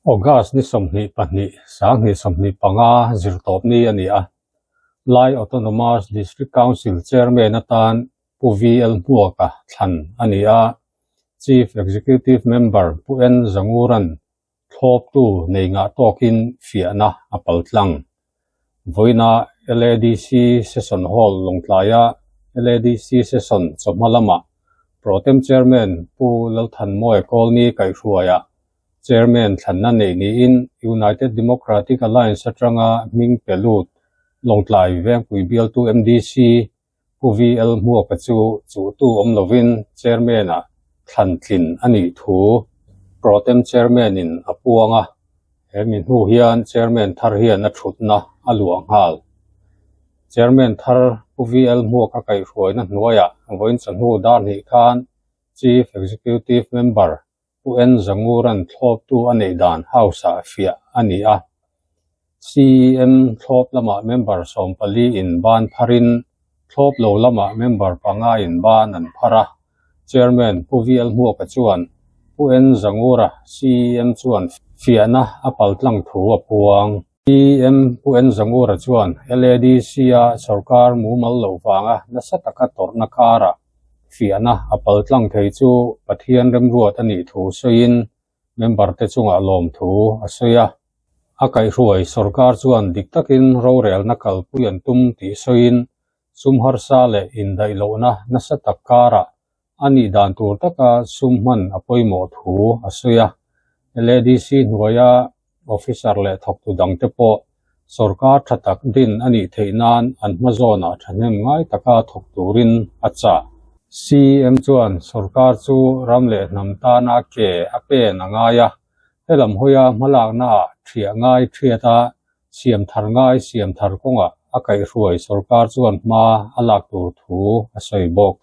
August ni 22, 2025 zirtawpni a ni a, Lai Autonomous District Council Chairman atan Pu VL Hmuaka thlan a ni a, Chief Executive Member Pu N Zanguran thlawptu nei ngah tawkin fiahna a paltlang. Vawiina LADC Session Hall Lawngtlaia LADC Session chawhma lamah Protem Chairman Pu Lalthanmawia Kawlni kaihhruaiah Chairman thlanna neih niin United Democratic Alliance atanga hming pe lut Lawngtlai Vengpui bialtu MDC Pu VL Hmuaka chu chuhtu awm lovin Chairman-ah thlan tlin a nih thu Protem Chairman-in a puang a, he mi hnu hian Chairman thar hian a thutna a luah nghal. Chairman thar Pu VL Hmuaka kaihhruaina hnuaiah vawiin chawhnu dar hnih khan Chief Executive Member Pu N. Zanguran thlawptu a neih dan House-ah fiah a ni a. CEM thlawp lamah member 14 in ban pharin thlawp lo lamah member panga in ban an phar a. Chairman Pu VL Hmuaka chuan Pu N. Zangura CEM chuan fiahna a paltlang thu a puang. CEM Pu N. Zangura chuan LADC-a sorkar mumal loh vanga nasa taka tawrhna karah fiahna a paltlang thei chu Pathian remruat a nih thu sawiin member te chungah lawm thu a sawi a. A kaihhruai sorkar chuan dik takin rorelna kalpui an tum tih sawiin sum harsa leh indaih lohna nasa tak karah a nih dan tur taka sum hman a pawimawh thu a sawi a. LADC hnuaia Officer leh thawktu dangte pawh sorkar tha tak din a nih theih nan an hma zawnah thahnem ngai taka thawk turin a chah. CEM chuan sorkar chu ram leh hnam tana ke a pen a ngai a, helam hawia hmalaknaah thiah ngai thiat a, siam thar ngai siam thar kawngah a kaihhruai sorkar chuan hma a lak tur thu a sawi bawk.